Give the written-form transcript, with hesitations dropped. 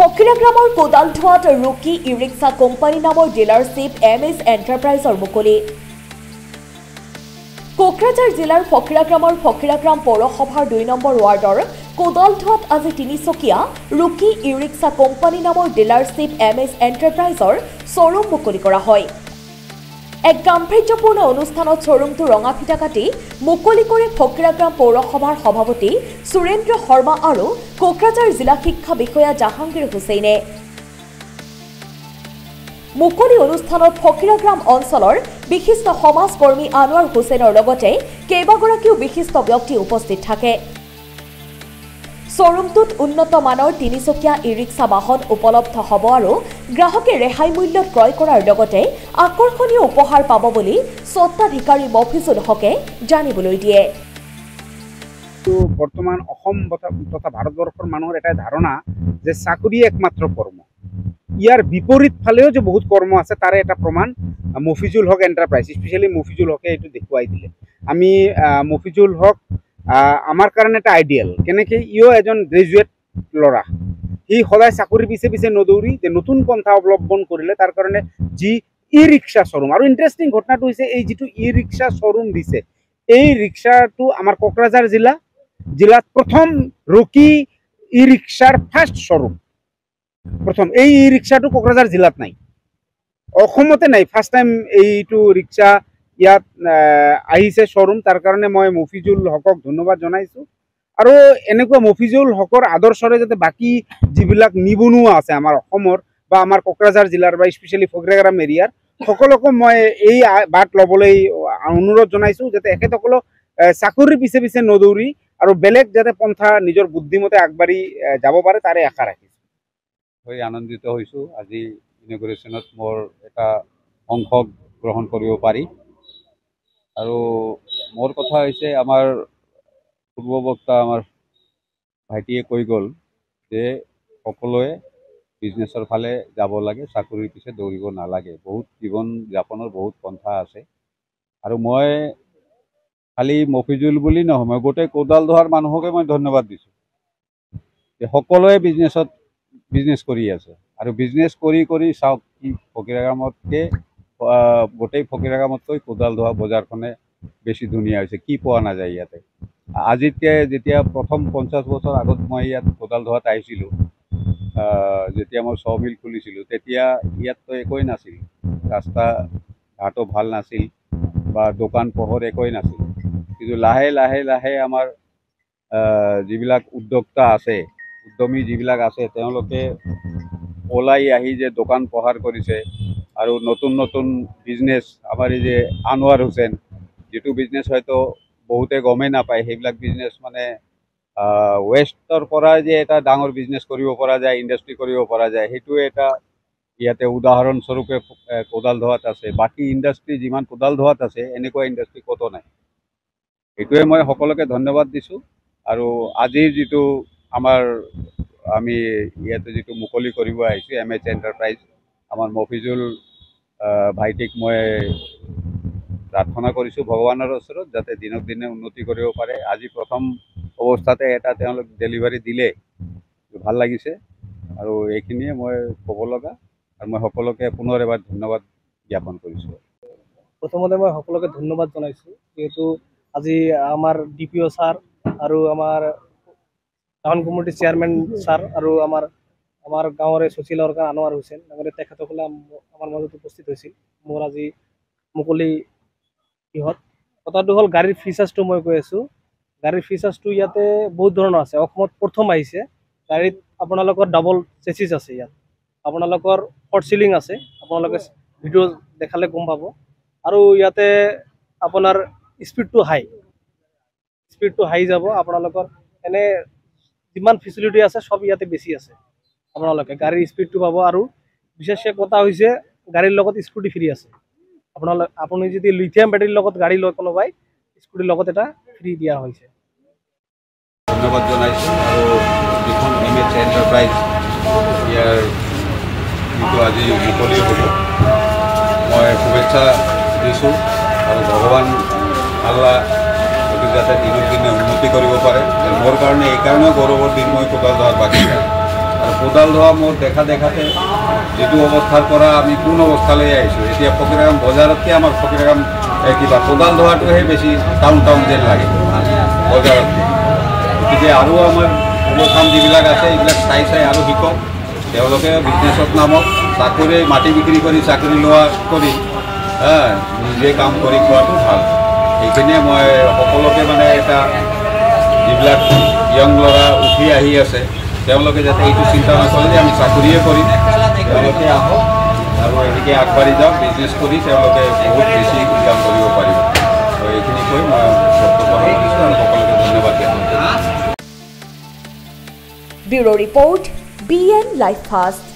ফকিৰাগ্ৰামৰ কোদালধোৱাত ৰুকি ই rickshaw company নামৰ dealership M S এণ্টাৰপ্ৰাইজৰ মুকলি। কোকৰাঝাৰ জিলাৰ ফকিৰাগ্ৰামৰ ফকিৰাগ্ৰাম পৌৰসভাৰ 2 নম্বৰ ৱাৰ্ডৰ কোদালধোৱাত আজি তিনিচকীয়া ৰুকি ই ৰিক্সা কোম্পানী নামৰ ডিলাৰশ্বিপ এম এছ এণ্টাৰপ্ৰাইজৰ শ্বৰুম মুকলি কৰা হয়। এক গাম্ভীৰ্যপূৰ্ণ অনুষ্ঠানত শ্বৰুমটো ৰঙা ফিটা কাটি মুকলি কৰে ফকিৰাগ্ৰাম পৌৰসভাৰ সভাপতি সুৰেন্দ্ৰ শৰ্মা আৰু কোকৰাঝাৰ জিলা শিক্ষা বিষয়া জাহাংগীৰ হুছেইনে। মুকলি অনুষ্ঠানত ফকিৰাগ্ৰাম অঞ্চলৰ বিশিষ্ট সমাজকৰ্মী আনোৱাৰ হুছেইনৰ লগতে কেইবাগৰাকীও বিশিষ্ট ব্যক্তি উপস্থিত থাকে। শ্বৰুমটোত উন্নত মানৰ তিনিচকীয়া ই ৰিক্সা বাহন উপলব্ধ হ'ব আৰু গ্ৰাহকে ৰেহাই মূল্যত ক্ৰয় কৰাৰ লগতে আকৰ্ষণীয় উপহাৰ পাব বুলি স্বত্বাধিকাৰী মফিজুল হকে জানিবলৈ দিয়ে। বৰ্তমান অসম তথা ভাৰতবৰ্ষৰ মানুহৰ এটাই ধাৰণা যে চাকৰি একমাত্ৰ কৰ্ম। ইয়াৰ বিপৰীত ফালেও যে বহুত কৰ্ম আছে তাৰে এটা প্ৰমাণ মফিজুল হক এণ্টাৰপ্ৰাইজ, স্পেচিয়েলি মফিজুল হকে এইটো দেখুৱাই দিলে। আমি মফিজুল হক আমাৰ কাৰণে এটা আইডিয়েল। কেনেকৈ ইও এজন গ্ৰেজুৱেট ল'ৰা, সি সদায় চাকৰিৰ পিছে পিছে নদৌৰি যে নতুন পন্থা অৱলম্বন কৰিলে, তাৰ কাৰণে যি ই ৰিক্সা শ্বৰুম। আৰু ইণ্টাৰেষ্টিং ঘটনাটো হৈছে এই যিটো ই ৰিক্সা শ্বৰুম দিছে, এই ৰিক্সাটো আমাৰ কোকৰাঝাৰ জিলাত প্ৰথম ৰকি ই ৰিক্সাৰ ফাৰ্ষ্ট শ্বৰুম। প্ৰথম এই ই ৰিক্সাটো কোকৰাঝাৰ জিলাত নাই, অসমতে নাই। ফাৰ্ষ্ট টাইম এইটো ৰিক্সা ইয়াত আহিছে শ্বৰুম। তাৰ কাৰণে মই মফিজুল হকক ধন্যবাদ জনাইছোঁ। আৰু এনেকুৱা মফিজুল হকৰ আদৰ্শৰে যাতে বাকী যিবিলাক নিবনুৱা আছে আমাৰ অসমৰ বা আমাৰ কোকৰাঝাৰ জিলাৰ বা স্পেচিয়েলি ফকিৰাগ্ৰাম এৰিয়াৰ সকলোকো মই এই বাট ল'বলৈ অনুৰোধ জনাইছোঁ, যাতে এখেতসকলক চাকৰিৰ পিছে পিছে নদৌৰি আৰু বেলেগ যাতে পন্থা নিজৰ বুদ্ধিমতে আগবাঢ়ি যাব পাৰে তাৰে আশা ৰাখিছোঁ। হৈ আনন্দিত হৈছোঁ আজি ইনগ্ৰেশ্যনত মোৰ এটা অংশ গ্ৰহণ কৰিব পাৰি। আৰু মোৰ কথা হৈছে আমাৰ পূৰ্ববক্তা আমাৰ ভাইটিয়ে কৈ গ'ল যে সকলোৱে বিজনেছৰ ফালে যাব লাগে, চাকৰিৰ পিছে দৌৰিব নালাগে। বহুত জীৱন যাপনৰ বহুত পন্থা আছে। আৰু মই খালি মফিজুল বুলি নহয়, মই গোটেই কোদালধোৱাৰ মানুহকে মই ধন্যবাদ দিছোঁ যে সকলোৱে বিজনেছ কৰি আছে। আৰু বিজনেছ কৰি কৰি চাওক কি ফকিৰাগ্ৰামতকৈ গোটেই ফকিৰাগ্ৰামতকৈ কোদালধোৱা বজাৰখনে বেছি ধুনীয়া হৈছে, কি পোৱা নাযায় ইয়াতে। আজিতকৈ যেতিয়া প্ৰথম 50 বছৰ আগত মই ইয়াত কোদালধোৱাত আহিছিলোঁ, যেতিয়া মই ছ মিল খুলিছিলোঁ, তেতিয়া ইয়াততো একোৱেই নাছিল, ৰাস্তা ঘাটো ভাল নাছিল বা দোকান পোহৰ একোৱেই নাছিল। কিন্তু লাহে লাহে লাহে আমাৰ যিবিলাক উদ্যোক্তা আছে, উদ্যমী যিবিলাক আছে, তেওঁলোকে ওলাই আহি যে দোকান পোহাৰ কৰিছে আৰু নতুন নতুন বিজনেছ, আমাৰ এই যে আনোৱাৰ হুছেইন যিটো বিজনেছ হয়তো বহুতে গমেই নাপায়, সেইবিলাক বিজনেছ মানে ৱেষ্টৰ পৰা যে এটা ডাঙৰ বিজনেছ কৰিব পৰা যায়, ইণ্ডাষ্ট্ৰি কৰিব পৰা যায়, সেইটোৱে এটা ইয়াতে উদাহৰণস্বৰূপে কোদালধোৱাত আছে। বাকী ইণ্ডাষ্ট্ৰি যিমান কোদালধোৱাত আছে এনেকুৱা ইণ্ডাষ্ট্ৰি ক'তো নাই। এইটোৱে মই সকলোকে ধন্যবাদ দিছোঁ। আৰু আজিৰ যিটো আমাৰ আমি ইয়াতে যিটো মুকলি কৰিব আহিছোঁ এম এইচ এণ্টাৰপ্ৰাইজ, আমাৰ মফিজুল ভাইটিক মই প্ৰাৰ্থনা কৰিছোঁ ভগৱানৰ ওচৰত যাতে দিনক দিনে উন্নতি কৰিব পাৰে। আজি প্ৰথম অৱস্থাতে এটা তেওঁলোক ডেলিভাৰী দিলে, ভাল লাগিছে। আৰু এইখিনিয়ে মই ক'ব লগা, আৰু মই সকলোকে পুনৰ এবাৰ ধন্যবাদ জ্ঞাপন কৰিছোঁ। প্ৰথমতে মই সকলোকে ধন্যবাদ জনাইছোঁ, যিহেতু আজি আমাৰ ডি পি অ' ছাৰ আৰু আমাৰ টাউন কমিটিৰ চেয়াৰমেন ছাৰ আৰু আমাৰ গাঁৱৰে ছ'চিয়েল ৱৰ্কাৰ আনোৱাৰ হুছেইন ডাঙৰীয়া, তেখেতসকলে আমাৰ মাজত উপস্থিত হৈছিল মোৰ আজি মুকলি কিহত। কথাটো হ'ল গাড়ীৰ ফিচাৰ্ছটো মই কৈ আছোঁ। গাড়ীৰ ফিচাৰ্ছটো ইয়াতে বহুত ধৰণৰ আছে। অসমত প্ৰথম আহিছে গাড়ীত আপোনালোকৰ ডাবল চেচিছ আছে, ইয়াত আপোনালোকৰ ফৰ চিলিং আছে, আপোনালোকে ভিডিঅ' দেখালে গম পাব। আৰু ইয়াতে আপোনাৰ স্পীডটো হাই যাব আপোনালোকৰ। এনে যিমান ফেচিলিটি আছে চব ইয়াতে বেছি আছে। আপোনালোকে গাড়ীৰ স্পীডটো পাব। আৰু বিশেষকৈ কথা হৈছে গাড়ীৰ লগত স্কুটি ফ্ৰী আছে। আপুনি যদি লিথিয়াম বেটাৰীৰ লগত গাড়ী লয় কোনোবাই, স্কুটিৰ লগত এটা ফ্ৰী দিয়া হৈছে। ধন্যবাদ জনাইছোঁ। আৰু যিখন এম এইচ এণ্টাৰপ্ৰাইজ ইয়াৰ যিটো আজি মুকলি হ'ব, মই শুভেচ্ছা দিছোঁ আৰু ভগৱান আল্লাহ এইটো যাতে দিনক দিনে উন্নতি কৰিব পাৰে। মোৰ কাৰণে এইকাৰণেও গৌৰৱৰ দিন, মই কোদালধোৱাৰ বাসিন্দা আৰু কোদাল ধোৱা মোৰ দেখা দেখাতে যিটো অৱস্থাৰ পৰা আমি কোন অৱস্থালৈ আহিছোঁ, এতিয়া ফকীৰাগ্ৰাম বজাৰতকৈ আমাৰ ফকীৰাগ্ৰাম কিবা কোদাল ধোৱাটোহে বেছি টাউন টাউন যেন লাগে বজাৰতকৈ। গতিকে আৰু আমাৰ যুৱচাম যিবিলাক আছে এইবিলাক চাই চাই আৰু শিকক, তেওঁলোকে বিজনেছত নামক, চাকৰি মাটি বিক্ৰী কৰি চাকৰি লোৱা কৰি নিজে কাম কৰি খোৱাটো ভাল। এইখিনিয়ে মই সকলোকে মানে এটা যিবিলাক য়ং ল'ৰা উঠি আহি আছে তেওঁলোকে যাতে এইটো চিন্তা নকৰে যে আমি চাকৰিয়ে কৰিম, তেওঁলোকে আহক আৰু এনেকৈ আগবাঢ়ি যাওক, বিজনেছ কৰি তেওঁলোকে বহুত বেছি ইনকাম কৰিব পাৰিব। তো এইখিনি কৈ মই বক্তব্য সামৰিছোঁ আৰু সকলোকে ধন্যবাদ জ্ঞাপন কৰিছোঁ। Bureau' report, BN live fast.